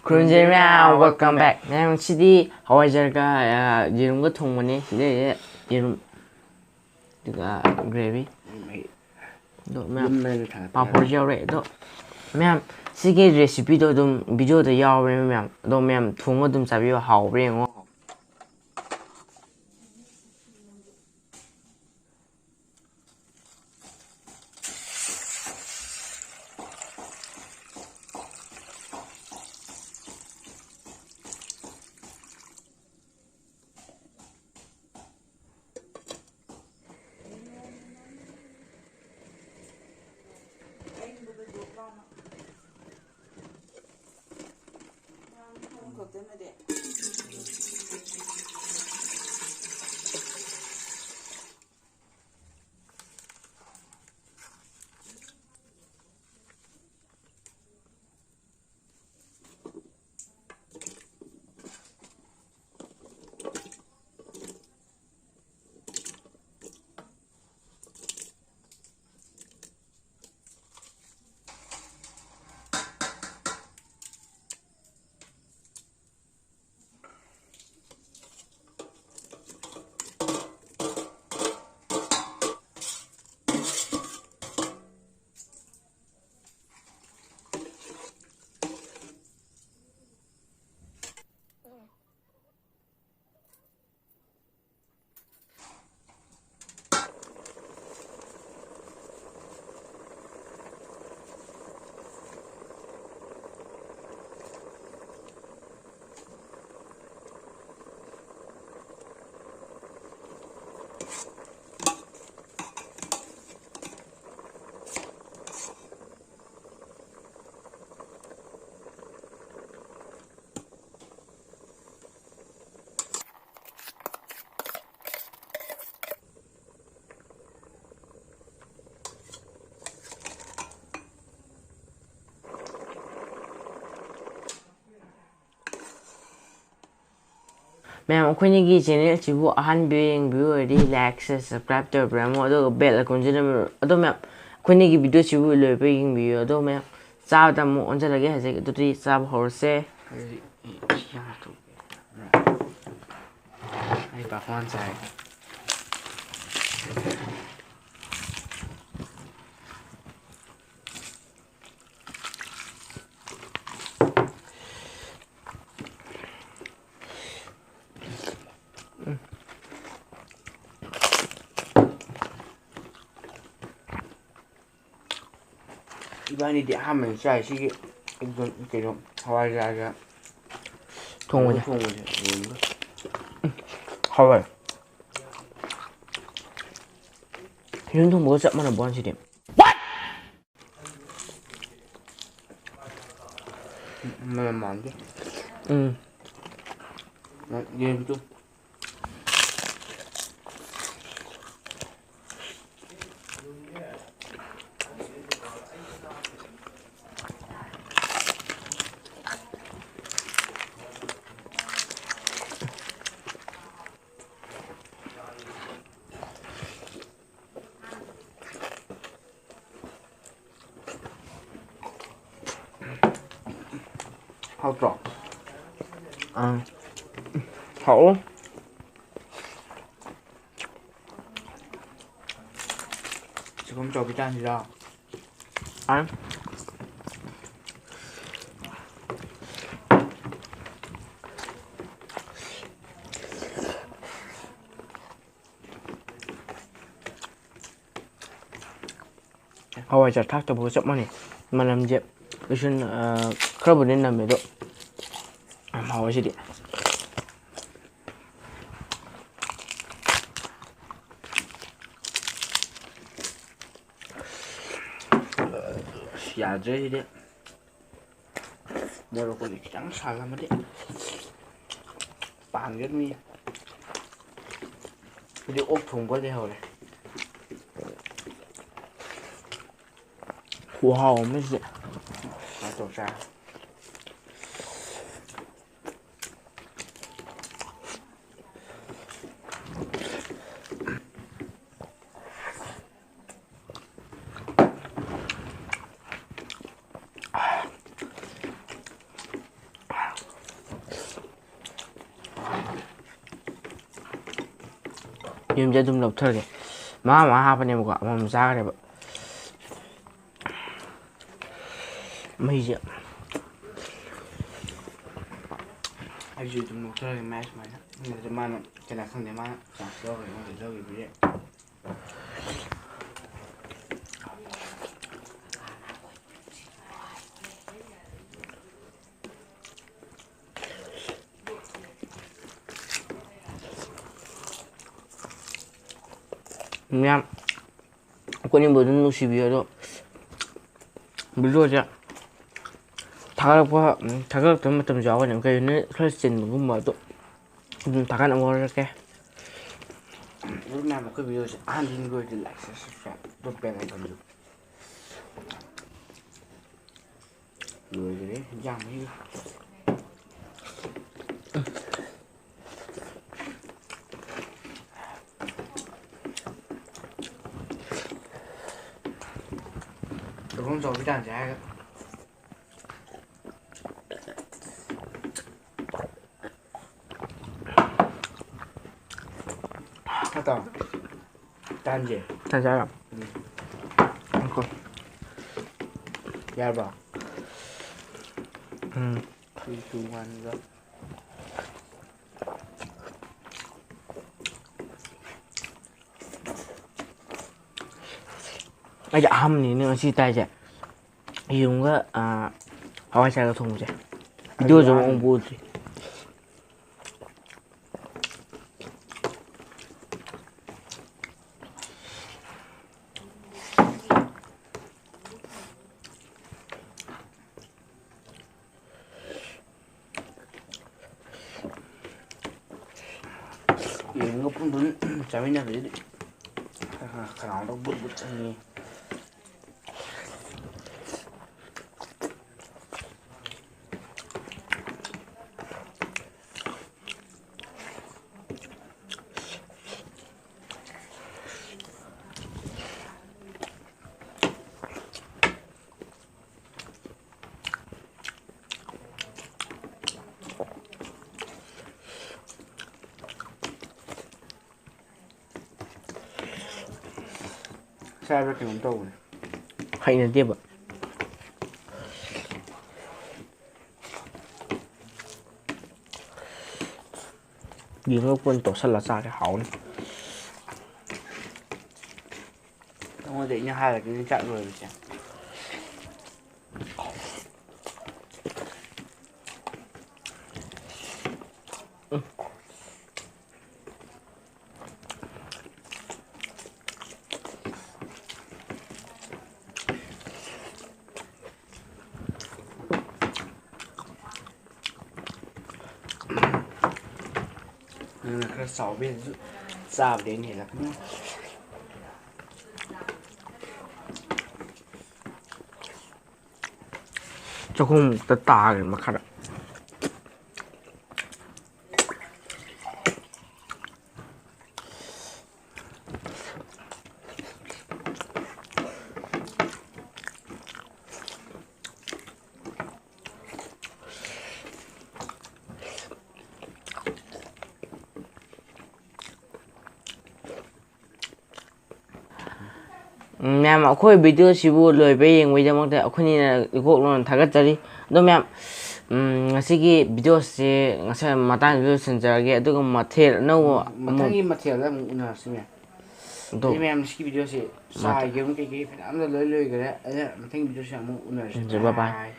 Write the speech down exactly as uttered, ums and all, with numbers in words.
ꯈꯨꯔꯨꯝꯖꯔꯤ ꯃꯌꯥꯝ, welcome back꯫ ꯃꯌꯥꯝ, ꯁꯤꯗꯤ ꯍꯋꯥꯏꯖꯥꯔꯒ, ꯑ, ꯌꯦꯔꯨꯝꯒ ꯊꯣꯡꯕꯅꯦ꯫ ꯁꯤꯗ ꯌꯦꯔꯨꯝ, ꯑꯗꯨꯒ gravy꯫ ꯑꯗꯣ ꯃꯌꯥꯝ, ꯌꯨꯝꯗꯒꯤ ꯊꯥꯔꯛꯄ ꯄꯥꯐꯣꯔꯁꯨ ꯌꯥꯎꯔꯦ꯫ ꯑꯗꯣ ꯃꯌꯥꯝ, ꯁꯤꯒꯤ recipeꯗꯣ ꯑꯗꯨꯝ videoꯗ ꯌꯥꯎꯕꯅꯦ ꯃꯌꯥꯝ꯫ ꯑꯗꯣ ꯃꯌꯥꯝ, ꯊꯣꯡꯉ ꯑꯗꯨꯝ ꯆꯥꯕꯤꯌꯨ, ꯍꯥꯎꯕ꯭ꯔꯥ ꯌꯦꯡꯉꯣ꯫ ꯃꯌꯥꯝ, ꯑꯩꯈꯣꯏꯅꯤꯒꯤ channel ꯑꯁꯤꯕꯨ ꯑꯍꯥꯟꯕ ꯌꯦꯡꯕꯤꯌꯨ ꯑꯣꯏꯔꯗꯤ like, share, subscribe ꯇꯧꯕꯤꯔꯝꯃꯣ, ꯑꯗꯨꯒ bell iconꯁꯨ ꯅꯝꯕꯤꯔꯝꯃꯣ꯫ ꯑꯗꯣ ꯃꯌꯥꯝ, ꯑꯩꯈꯣꯏꯅꯤꯒꯤ videoꯁꯤꯕꯨ ꯂꯣꯏꯕ ꯌꯦꯡꯕꯤꯌꯨ꯫ ꯑꯗꯣ ꯃꯌꯥꯝ, ꯆꯥꯕꯗ ꯑꯃꯨꯛ ꯑꯣꯟꯁꯤꯜꯂꯒꯦ ꯍꯧꯖꯤꯛ꯫ ꯑꯗꯨꯗꯤ ꯆꯥꯕ ꯍꯧꯔꯁꯦ꯫ ꯑꯩ ꯁꯤ ꯍꯥꯟꯅ ꯇꯧꯒꯦ꯫ ꯑꯩ ꯄꯥꯐꯣꯔ ꯆꯥꯏ꯫ ꯏꯕꯥꯅꯤꯗꯤ ꯑꯍꯥꯟꯕꯅꯤ ꯆꯥꯏ ꯁꯤꯒꯤ ꯀꯩꯅꯣ ꯍꯋꯥꯏꯖꯥꯔꯒ ꯊꯣꯡꯕꯁꯦ꯫ ꯊꯣꯡꯕꯁꯦ ꯂꯣꯏꯕꯒ꯫ ꯍꯥꯎꯋꯦ꯫ ꯌꯦꯔꯨꯝ ꯊꯣꯡꯕꯒ ꯆꯞ ꯃꯥꯟꯅꯕ ꯋꯥꯅꯤ ꯁꯤꯗꯤ꯫ ꯃꯅꯝ ꯃꯥꯟꯗꯦ꯫ ꯎꯝ꯫ ꯌꯦꯔꯨꯝꯗꯨ꯫ ꯍꯥꯎꯇ꯭ꯔꯣ? ꯑꯥ꯫ ꯍꯥꯎ꯫ ꯆꯤꯛꯀꯟ ꯆꯧ ꯄꯤꯖꯥꯅꯤꯔꯣ? ꯑꯥ꯫ ꯍꯋꯥꯏꯖꯥꯔ ꯊꯥꯛꯇꯕꯒ ꯆꯞ ꯃꯥꯟꯅꯩ꯫ ꯃꯅꯝꯁꯦ ꯀꯩꯁꯨ, ꯑ, ꯈꯔꯕꯨꯗꯤ ꯅꯝꯃꯦ, ꯑꯗꯣ ꯌꯥꯝ ꯍꯥꯎꯋꯦ ꯁꯤꯗꯤ꯫ ꯑꯁ, ꯌꯥꯗ꯭ꯔꯦ ꯁꯤꯗꯤ꯫ ꯃꯣꯔꯣꯛꯀꯁꯦ ꯈꯤꯇꯪ ꯁꯥꯒꯟꯕꯗꯤ ꯄꯥꯝꯒꯅꯤ꯫ ꯍꯧꯖꯤꯛ ꯑꯣꯛ ꯊꯣꯡꯕ ꯂꯩꯍꯧꯔꯦ꯫ ꯈꯨꯍꯥꯎ ꯑꯃ ꯁꯤꯗꯤ꯫ ꯁꯨꯃꯥꯏꯅ ꯇꯧꯔ ꯆꯥꯔꯦ꯫ ꯌꯦꯔꯨꯝꯁꯦ ꯑꯗꯨꯝ ꯂꯧꯊꯔꯒꯦ꯫ ꯃꯉꯥ ꯃꯉꯥ ꯍꯥꯞꯄꯅꯦꯕꯀꯣ, ꯑꯃꯃꯝ ꯆꯥꯈ꯭ꯔꯦꯕ꯫ ꯃꯍꯤꯁꯦ ꯑꯩꯁꯨ ꯑꯗꯨꯝ ꯂꯧꯊꯔꯒꯦ ꯃꯌꯥꯏ ꯁꯨꯃꯥꯏꯅ꯫ ꯑꯗꯨꯗ ꯃꯥꯅ ꯀꯅꯥ ꯈꯪꯗꯦ, ꯃꯥꯅ ꯆꯥꯟꯁ ꯂꯧꯔꯒ ꯑꯩꯉꯣꯟꯗ ꯂꯧꯈꯤꯕꯁꯦ꯫ ꯃꯌꯥꯝ ꯑꯩꯈꯣꯏꯅꯕꯨ ꯑꯗꯨꯝ ꯅꯨꯡꯁꯤꯕꯤꯌꯨ꯫ ꯑꯗꯣ ꯚꯤꯗꯤꯑꯣꯁꯦ ꯊꯥꯒꯠꯂꯛꯄ, ꯎꯝ, ꯊꯥꯒꯠꯂꯛꯇꯕ ꯃꯇꯝꯁꯨ ꯌꯥꯎꯒꯅꯤ, ꯀꯩꯒꯤꯅꯣ ꯈꯔ ꯆꯤꯟꯕꯒꯨꯝꯕ꯫ ꯑꯗꯣ ꯑꯗꯨꯝ ꯊꯥꯒꯠꯅꯕ ꯍꯣꯠꯅꯔꯛꯀꯦ꯫ ꯃꯔꯨꯞ ꯃꯌꯥꯝ, ꯑꯩꯈꯣꯏ ꯚꯤꯗꯤꯑꯣꯁꯦ ꯑꯍꯥꯟꯕ ꯌꯦꯡꯕ ꯑꯣꯏꯔꯗꯤ ꯂꯥꯏꯛ, ꯁꯕꯁꯀ꯭ꯔꯥꯏꯕ, ꯑꯗꯨ ꯕꯦꯜ ꯑꯥꯏꯀꯟꯗꯨ꯫ ꯂꯣꯏꯈꯔꯦ ꯏꯟꯖꯥꯡ ꯃꯍꯤꯒ꯫ ꯆꯥꯎꯕꯤ ꯇꯥꯟꯁꯦ ꯍꯥꯏꯔꯒ꯫ ꯅꯠꯇ꯭ꯔꯣ? ꯇꯥꯟꯁꯦ꯫ ꯇꯥꯟꯁꯦ ꯍꯥꯏꯔꯣ? ꯎꯝ꯫ ꯉꯥꯏꯈꯣ꯫ ꯌꯥꯔꯕꯣ? ꯎꯝ꯫ Three, two, one, go. ꯑꯩꯁꯦ ꯑꯍꯥꯟꯕꯅꯤꯅꯦ ꯉꯁꯤ ꯇꯥꯏꯁꯦ꯫ ꯌꯦꯔꯨꯝꯒ, ꯑꯥ, ꯍꯋꯥꯏ ꯆꯥꯔꯒ ꯊꯣꯡꯕꯁꯦ꯫ ꯚꯤꯗꯤꯑꯣꯁꯨ ꯑꯃꯨꯛ ꯎꯗ꯭ꯔꯤ꯫ ꯌꯦꯔꯨꯝꯒ ꯄꯨꯟ ꯄꯨꯟ ꯆꯥꯃꯤꯟꯅꯕꯁꯤꯗꯤ ꯈꯅꯥꯎꯗ ꯕꯨꯠ ꯕꯨꯠ ꯆꯪꯉꯤ꯫ ꯍꯥꯏꯕ꯭ꯔꯥ ꯀꯩꯅꯣꯝ ꯇꯧꯕꯅꯦ꯫ ꯍꯩꯅꯗꯦꯕ꯫ ꯌꯦꯔꯨꯝꯒ ꯀꯣꯟ ꯇꯣꯠꯁꯜꯂ ꯆꯥꯒꯦ, ꯍꯥꯎꯅꯤ꯫ ꯅꯉꯣꯟꯗ ꯑꯩꯅ ꯍꯥꯏꯔꯗꯤ ꯅꯪ ꯆꯥꯛ ꯂꯣꯏꯕꯁꯦ꯫ ꯅꯪꯅ ꯈꯔ ꯆꯥꯎꯕ ꯍꯦꯟꯅꯁꯨ ꯆꯥꯕꯗꯤ ꯑꯩꯅ ꯍꯦꯜꯂꯛꯀꯅꯤ꯫ ꯆꯥꯛꯈꯨꯝꯃꯨꯛꯇ ꯇꯥꯈ꯭ꯔꯦ ꯃꯈꯥꯗ꯫ ꯎꯝ, ꯃꯌꯥꯝ, ꯑꯩꯈꯣꯏ video ꯁꯤꯕꯨ ꯂꯣꯏꯕ ꯌꯦꯡꯕꯒꯤꯗꯃꯛꯇ ꯑꯩꯈꯣꯏꯅ ꯏꯀꯣꯛ ꯂꯣꯟꯅ ꯊꯥꯒꯠꯆꯔꯤ꯫ ꯑꯗꯣ ꯃꯌꯥꯝ, ꯎꯝ, ꯉꯁꯤꯒꯤ video ꯁꯦ ꯉꯁꯥꯏ ꯃꯇꯥꯡꯁꯤꯗ ꯂꯣꯏꯁꯤꯟꯖꯔꯒꯦ꯫ ꯑꯗꯨꯒ ꯃꯊꯦꯜ ꯑꯅꯧꯕ ꯑꯃꯨꯛ ꯃꯊꯪꯒꯤ ꯃꯊꯦꯜꯗ ꯑꯃꯨꯛ ꯎꯅꯔꯁꯤ ꯃꯌꯥꯝ꯫ ꯑꯗꯣ ꯑꯗꯩ ꯃꯌꯥꯝ ꯁꯤꯒꯤ video ꯁꯦ ꯃꯊꯪ ꯆꯥꯒꯤ ꯑꯃꯨꯛ ꯀꯩꯀꯩ ꯐꯅꯌꯥꯝꯗ ꯂꯣꯏ ꯂꯣꯏꯈ꯭ꯔꯦ꯫ ꯑꯗꯨꯅ ꯃꯊꯪꯒꯤ video ꯁꯦ ꯑꯃꯨꯛ ꯎꯅꯔꯁꯤ꯫ ꯎꯝ, bye bye꯫ Bye꯫